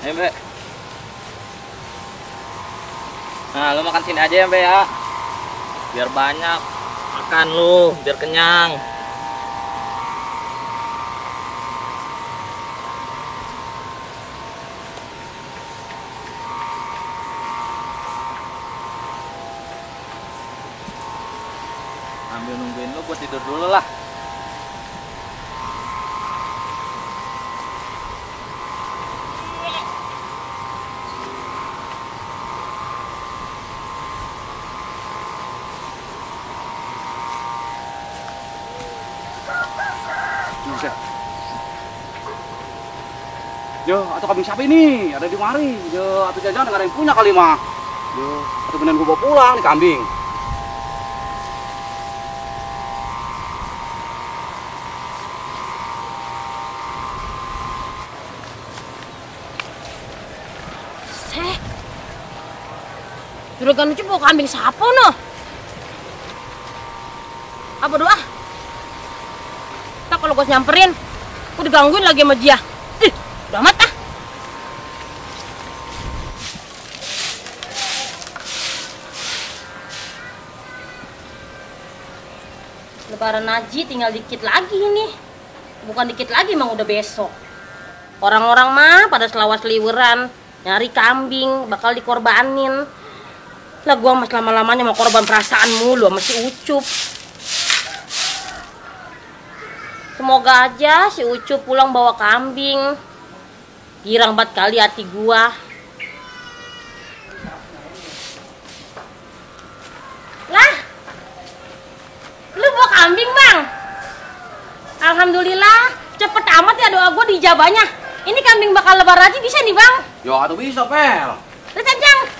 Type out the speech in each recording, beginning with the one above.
Ayo, Mbak. Nah, lu makan sini aja ya, Mbak ya. Biar banyak. Makan lu, biar kenyang. Ambil nungguin lu buat tidur dulu lah. Buset. Yo, atau kambing siapa ini? Ada di mari. Yo, atau jangan-jangan nggak ada yang punya kali mah. Yo, atau beneran gua bawa pulang nih kambing. Juragan Ucup bawa kambing siapa no? Apa doa? Tak kalau gue nyamperin, gue digangguin lagi sama dia. Ih, udah amat ah. Lebaran Haji tinggal dikit lagi ini. Bukan dikit lagi, emang udah besok. Orang-orang mah pada selawas liweran nyari kambing, bakal dikorbanin. Lah gua mas lama-lamanya mau korban perasaan mulu sama si Ucup. Semoga aja si Ucup pulang bawa kambing. Girang banget kali hati gua. Lah, lu bawa kambing bang? Alhamdulillah, cepet amat ya doa gua dijabahnya. Ini kambing bakal lebaran Haji bisa nih bang? Yo, atau bisa, Pel. Terus Cang.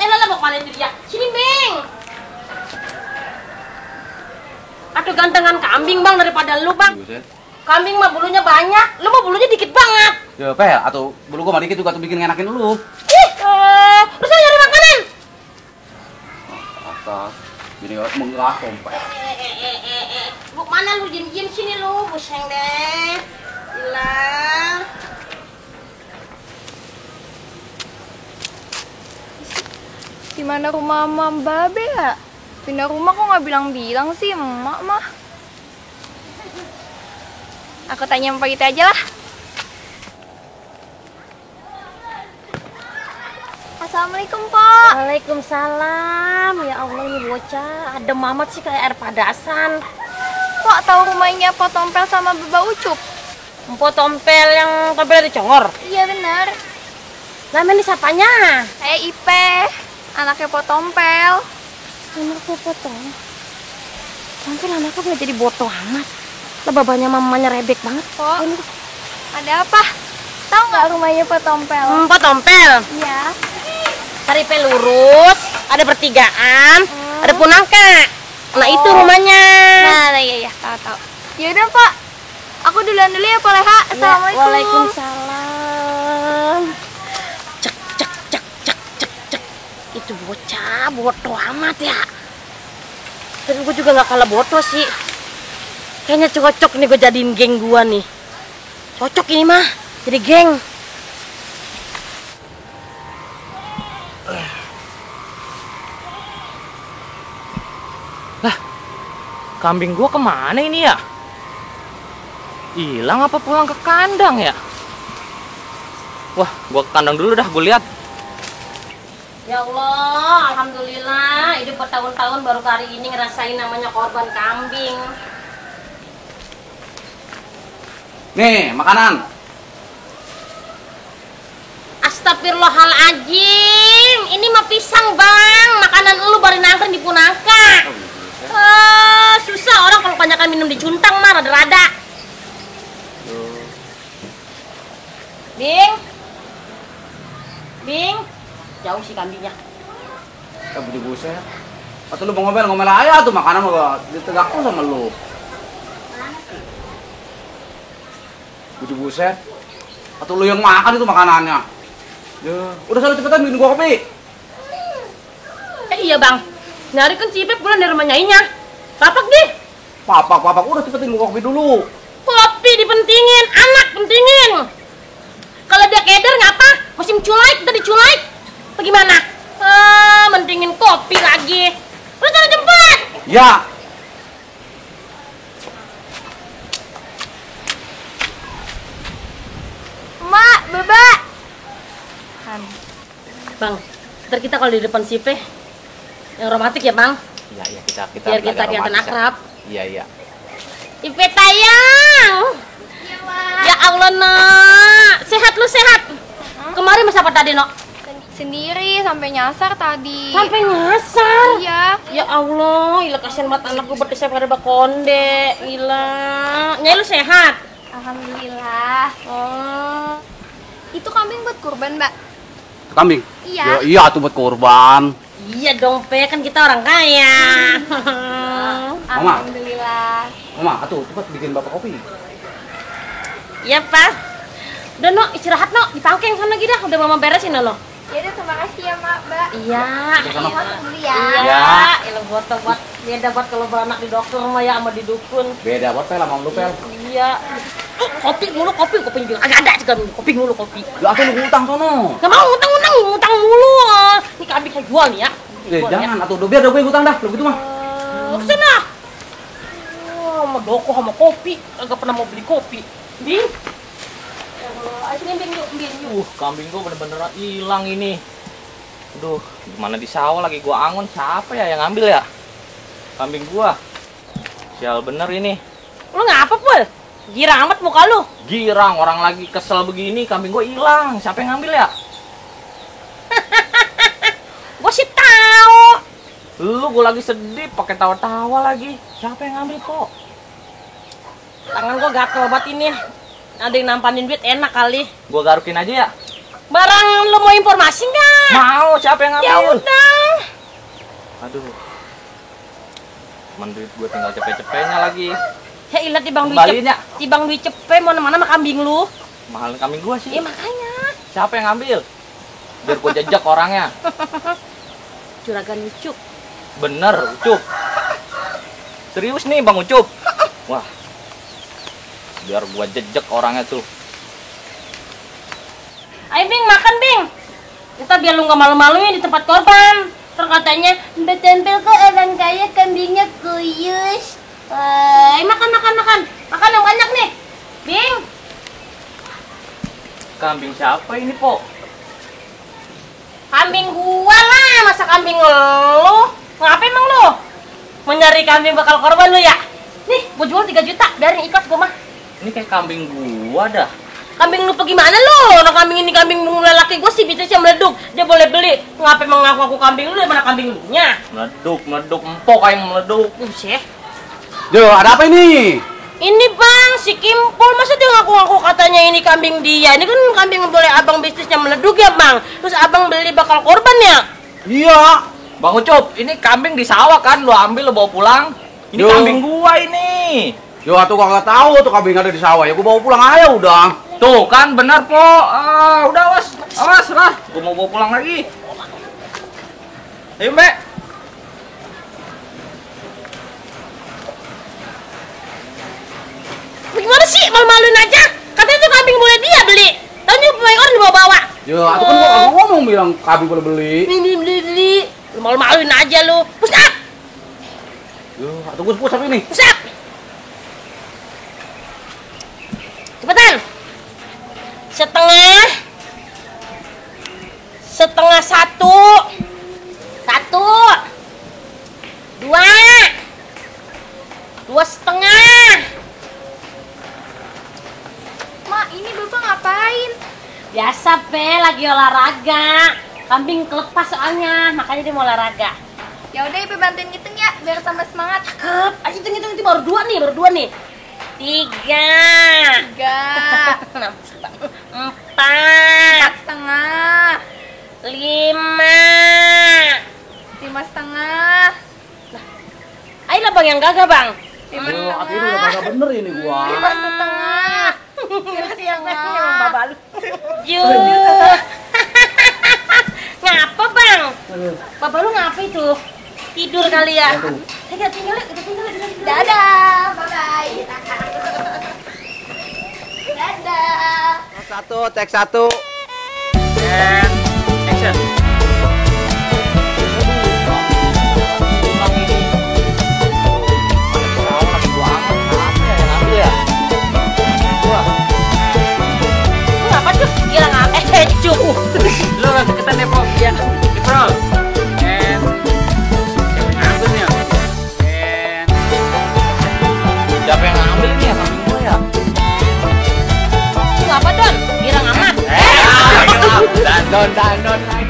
Lah mau panen dia. Sini, Bang. Aduh gantengan kambing, Bang, daripada lu, Bang. Kambing mah bulunya banyak, lu mah bulunya dikit banget. Yo, Pel, atau bulu gua mah dikit juga tuh bikin ngenakin lu. Ih, lu sana nyari makanan. Atas. Jadi menggah kompet. Bu, mana lu diem-diem sini lu, buseng deh. Hilang. Di mana rumah Mam Babe ya? Pindah rumah kok nggak bilang-bilang sih emak mah. Aku tanya Pak Gita aja lah. Assalamualaikum, Pak. Waalaikumsalam. Ya Allah, ini bocah adem amat sih kayak air padasan. Pak tahu rumahnya Pak Tompel sama Beba Ucup? Empok Tompel yang tompel di Congor. Iya benar. Namanya siapanya? Saya Ipe, anaknya Pak Tompel. Anaknya potong. Tompel anaknya boleh jadi botoh amat. Lah babanya mamanya rebek banget. Kok? Ada apa? Tahu nggak rumahnya Pak Tompel? Empok Tompel. Iya. Taripe lurus, ada pertigaan, ada punangka. Nah itu rumahnya. Nah, iya tahu. Ya udah, Pak. Aku duluan dulu ya, Pak Leha. Assalamualaikum. Waalaikumsalam. Cek. Itu bocah bodoh amat ya. Tapi gue juga nggak kalah bodoh sih. Kayaknya cocok nih gue jadiin geng gue nih. Cocok ini mah jadi geng. Lah, kambing gua kemana ini ya? Hilang apa pulang ke kandang ya? Wah, gua ke kandang dulu dah, gua lihat. Ya Allah, alhamdulillah hidup bertahun-tahun baru kali ini ngerasain namanya korban kambing. Nih, makanan. Astagfirullahaladzim, ini mah pisang bang, makanan lu baru nangkring di punangka. Susah orang kalau kebanyakan minum di cuntang mah rada-rada. Bing, jauh sih kambingnya. Budi buset. Atau lu mau ngomel aja tuh makanan gua ditegakku sama lu. Budi buset. Atau lu yang makan itu makanannya. Ya, udah sana cepetan bikin gua kopi. Iya bang, nyari kan Cipep bulan dari rumah nyainya. Papak deh. Papak, udah cepetin gua kopi dulu. Papak dipentingin, anak pentingin. Kalau dia keder ngapa? Musim culai, kita diculai. Bagaimana? Mentingin kopi lagi. Lu sana jemput. Ya. Mak, Baba. Bang, ntar kita kalau di depan Sipe yang romantis ya, Bang. Iya, iya, kita Biar kita kelihatan akrab. Iya, iya. Ipe tayang. Iya, Mak. Ya Allah, Nak. Sehat lu sehat. Kemarin mas apa tadi, Nok? Sendiri sampai nyasar tadi. Sampai nyasar. Iya. Ya Allah, ila kasihan banget anak gue berdesa pada bakonde. Ila. Nyai lu sehat. Alhamdulillah. Oh. Itu kambing buat kurban, Mbak. Kambing. Iya. Ya, iya tuh buat korban. Iya dong, Pe, kan kita orang kaya. Mama. Alhamdulillah. Mama, atuh cepat bikin bapak kopi. Iya, Pak. Udah, Nok, istirahat, Nok. Di pangkeng sana lagi dah. Udah mama beresin lo. Ya udah, terima kasih ya, Mak, Mbak. Iya. Sana. Masuk dulu ya. Iya. Ilah buat beda buat kalau beranak di dokter mah ya sama di dukun. Beda buat pel sama lu pel. Iya. Kopi mulu, kopi juga. Agak ada juga kopi mulu, kopi. Ya atuh lu ngutang sono. Gak mau ngutang mulu. Ini kambing saya jual nih ya. Eh, jangan atuh biar gue ngutang dah, lu gitu mah. Kesana. Sama doko sama kopi. Agak pernah mau beli kopi. Bing. Ayo sini Bing yuk. Kambing gua bener-bener hilang ini. Aduh, gimana di sawah lagi gua angon, siapa ya yang ngambil ya? Kambing gua. Sial bener ini. Lu ngapa, Pul? Girang amat muka lu. Girang, orang lagi kesel begini, kambing gua hilang. Siapa yang ngambil ya? Gua sih tahu. Lu gua lagi sedih, pakai tawa-tawa lagi. Siapa yang ngambil kok? Tangan gua gatel banget ini. Ada yang nampanin duit enak kali. Gua garukin aja ya. Barang lu mau informasi nggak? Mau, siapa yang ngambil? Ya udah. Aduh. Cuman duit gua tinggal cepet-cepetnya lagi. Ya ilah tibang duit Kembaliin ya. tibang duit cepet mana-mana mah kambing lu. Mahal kambing gua sih. Iya makanya. Siapa yang ngambil? Biar gua jejak orangnya. Juragan Ucup. Bener, Ucup. Serius nih Bang Ucup. Wah. Biar gua jejak orangnya tuh. Ayo Bing, makan Bing. Kita biar lu nggak malu-maluin di tempat korban. Terus katanya, Mbak Tempel kok orang kaya kambingnya kuyus. Makan. Makan yang banyak nih. Bing. Kambing siapa ini, Po? Kambing gua lah, masa kambing lu? Ngapain emang lu? Mau nyari kambing bakal korban lu ya? Nih, gua jual 3 juta, biarin ikhlas gua mah. Ini kayak kambing gua dah. Kambing lu pergi mana lu? Nah kambing ini kambing lelaki gua sih bisnisnya meleduk. Dia boleh beli. Ngapain emang ngaku kambing lu, mana kambing lu nya? Meleduk, empok kayak meleduk. Buset. Jo, ada apa ini? Ini Bang, si Kimpul masa dia ngaku-ngaku katanya ini kambing dia. Ini kan kambing boleh abang bisnisnya meleduk ya Bang. Terus abang beli bakal korban ya? Iya. Bang Ucup, ini kambing di sawah kan, lu ambil lu bawa pulang. Ini Yo. kambing gua ini. Yo, atuh kagak tahu tuh kambing ada di sawah ya. Gua bawa pulang aja udah. Tuh kan bener, Po. Udah awas lah. Gua mau bawa pulang lagi. Ayo, Mbak. Gimana sih? Malu-maluin aja. Katanya tuh kambing boleh dia beli. Tanya pemain orang dibawa-bawa. Yo, atuh kan gua kagak ngomong bilang kambing boleh beli. Beli. Lu malu-maluin aja lu. Push up. Yo, atuh gua sepus ini. Push up. Cepetan. Setengah 1. 2 setengah. Mak, ini Bapak ngapain? Biasa Pe, lagi olahraga. Kambing kelepas soalnya, makanya dia mau olahraga. Ya udah, Ibu bantuin ngitung ya, biar tambah semangat. Cakep. Ayo hitung itu baru 2 nih. 3. 3, 4. 4 setengah, 5. 5 setengah, Ayo lah Bang yang gagah Bang. 5 Yo, atuh setengah, udah kagak bener ini gua. 5 setengah. Ngapa Bang? Bapak lu ngapa itu? Tidur kali ya? Kita tinggal. Dadah, bye-bye. Dadah. Take satu. And action. Ulang ini. Mana di sawah lagi gua angkut. Siapa ya yang ngambil ya? Gua. Ngapa tuh? Kira ngapa? Cu. Lu langsung kita depo. Ya. Bro. And siapa yang ngambil nih ya? And siapa yang ngambil nih ya kambing gua ya? Ngapa Don? Kira ngamat. Dandon lagi.